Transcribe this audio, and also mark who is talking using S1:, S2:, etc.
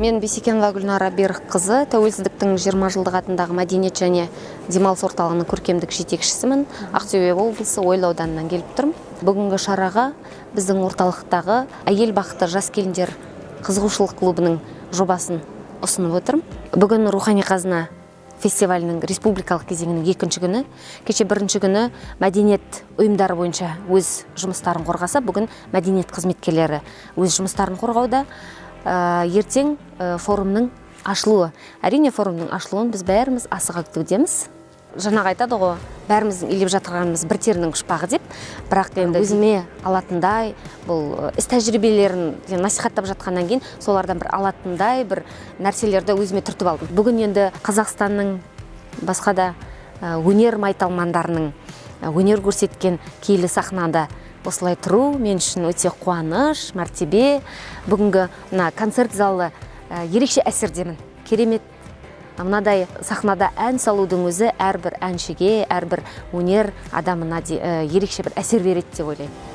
S1: Мен Бейсекенова Гүлнара Берікқызы, Тәуелсіздіктің 20 жылдығы атындағы мәдениет және демалыс орталығының көркемдік жетекшісімін. Ақтөбе облысы, Ойлы ауданынан келіп тұрмын. Бүгінгі шараға біздің орталықтағы «Әйел бақыты» жас келіндер қызығушылық клубының жобасын ұсынып отырмын. Бүгін «Рухани қазына» фестивалінің республикалық кезеңінің екінші күні. Кеше бірінші күні мәдениет ұйымдары бойынша өз жұмыстарын қорғаса, бүгін мәдениет қызметкерлері өз жұмыстарын қорғауда. Ертең форумның ашылуы. Әрине, форумның ашылуын біз бәріміз асыға күтудеміз. Жаңағы айтады ғой, бәріміздің илеп жатырғанымыз бір терінің пұшпағы деп. Бірақ енді өзіме алатындай бұл іс тәжірибелерін насихаттап жатқаннан кейін, солардан бір алатындай бір нәрселерді өзіме түртіп алдым. Бүгін енді Қазақстанның басқа да өнер майталмандарының өнер көрсеткен киелі сахнада осылай тұру мен үшін өте қуаныш, мәртебе. Бүгінгі мына концерт залы ерекше әсердемін. Керемет, мынадай сахнада ән салудың өзі әрбір әншіге, әрбір өнер адамына ерекше бір әсер береді деп ойлаймын.